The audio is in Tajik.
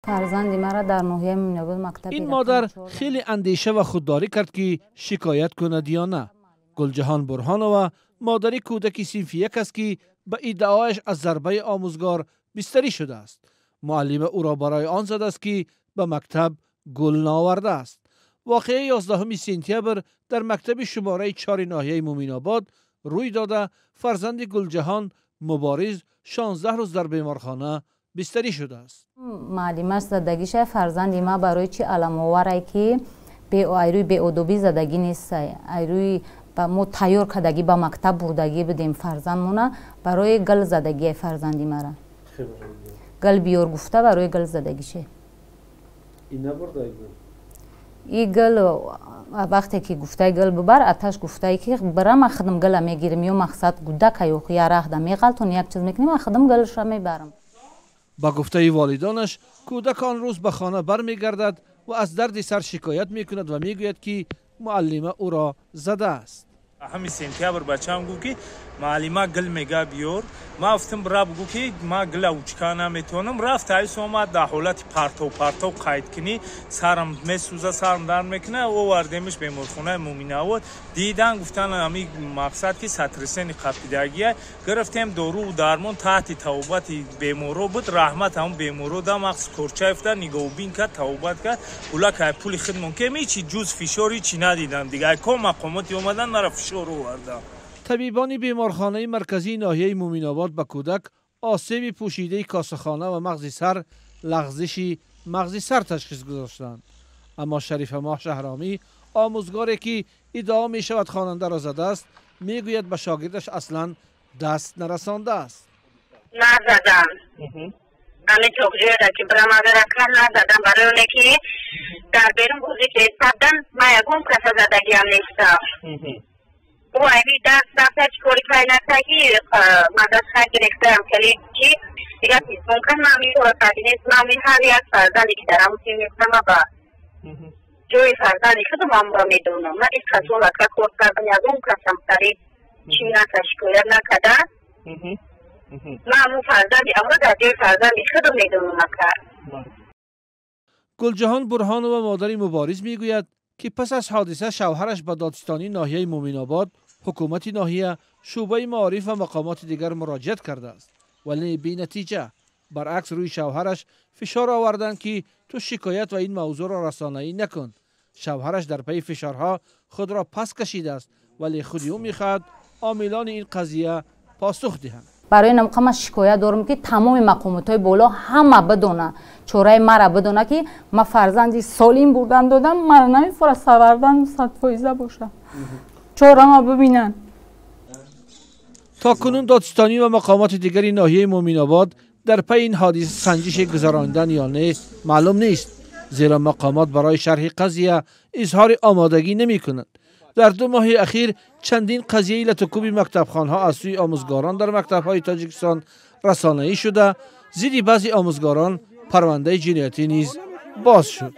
Фарзанди мара дар ноҳияи Мӯминобод мактаби Ин модар хеле андеша ва худдорӣ кард, ки шикоят кунад ё на. Гулҷаҳон Бурҳонова модари кӯдаки синфи як аст, ки ба иддаояш аз зарбаи омӯзгор бистарӣ шудааст. Муаллима ӯро барои он задааст, ки ба мактаб гул наовардааст. Воқеа 11 сентябр дар мактаби шумораи 4 ноҳияи Мӯминобод рӯй дода. Фарзанди Гулҷаҳон Мубориз 16 рӯз дар беморхона бистарӣ шудааст. Муаллимаш задагиша фарзанди ма барои чи аламоварай, ки айрӯи беодобӣ задагӣ нестай. Айрӯи мо тайёр кардагӣ, ба мактаб бурдагӣ будем фарзандмона, барои гул задагия фарзанди мара. Гул биёр гуфта, барои гул задагише. И гул вақте ки гуфтай гул бибар, аташ гуфтай, ки бира, ма худам гула мегирим, ё мақсад гудака ё ярахда меғалтон, як чиз мекунем, ма худам гулша мебарам. Ба гуфтаи волидонаш, кӯдак он рӯз ба хона бармегардад ва аз дарди сар шикоят мекунад ва мегӯяд, ки муаллима ӯро задааст. Ҳами сентябр бачаам гуфт, ки муаллима гул мега биёр. Ма гуфтам, бира, бугӯ, ки ма гула учка наметавонам. Рафт, айс омад, дар ҳолати партов партов қайд кунӣ, сарам месӯза, сарам дард мекуна. Овардемиш беморхонаи Мӯминобод, дидан, гуфтан, ами мақсад, ки сотрясение қапидагия. Гирифтем, доруву дармон, таҳти табобати беморо буд. Раҳмат ҳамн беморо да махсус Корчаевда нигоҳубин кард, табобат кард. Пулакай пули хидмон ки ҳичи ҷуз фишор ҳичи надидам. Дигар ко мақомоти омадан, мара фишор овардам. Табибони беморхонаи марказии ноҳияи Мӯминобод ба кӯдак осеби пӯшидаи косахона ва мағзи сар, лағзиши мағзи сар ташхис гузоштанд. Аммо Шарифамоҳ Шаҳромӣ, омӯзгоре ки иддао мешавад хонандаро задааст, мегӯяд, ба шогирдаш аслан даст нарасондааст. Назадам. Ҳамин тоғҷоеда ки бирамагарака назадам, барои оне ки дар берун бозӣ кестабдан, ман ягон каса задагиам нестам. Ӯ ами даст рафта, чӣ кори кай накарди, мададха гирифтаам, кали чи дигар телефон кард. Ман ҳамин кора кардӣ нест. Ман ҳамин ҳар як фарзанде ки дар ҳамун син мехонам, ма ба ҷои фарзанди худам ҳамро медонам. Ман ин касол ака кор кардам, ягон касам сари чӣ нака шикоят накарда. Ман ҳамун фарзанди амро дар ҷои фарзанди худам медонам, ака. Гулҷаҳон Бурҳонова, модари Мубориз, мегӯяд, ки пас аз ҳодиса шавҳараш ба додситонии ноҳияи Мӯминобод, ҳукумати ноҳия, шӯъбаи маориф ва мақомоти дигар муроҷиат кардааст, вале бенатиҷа. Баръакс, рӯи шавҳараш фишор оварданд, ки ту шикоят ва ин мавзӯъро расонаӣ накун. Шавҳараш дар пайи фишорҳо худро пас кашидааст, вале худи ӯ мехоҳад омилони ин қазия посух диҳанд. Барои намқа ман шикоят дорам, ки тамоми мақомотҳои боло ҳама бидона, чораи мара бидона, ки ман фарзанди солим бурдан додам, мара намефора савардан 100% боша, чорама бибинанд. То кунун додситонӣ ва мақомоти дигари ноҳияи Мӯминобод дар пайи ин ҳодиса санҷише гузаронидан ё не, маълум нест, зеро мақомот барои шарҳи қазия изҳори омодагӣ намекунанд. Дар 2 моҳи ахир чандин қазияи латукӯби мактабхонҳо аз сӯи омӯзгорон дар мактабҳои Тоҷикистон расонаӣ шуда, зидди баъзе омӯзгорон парвандаи ҷиноятӣ низ боз шуд.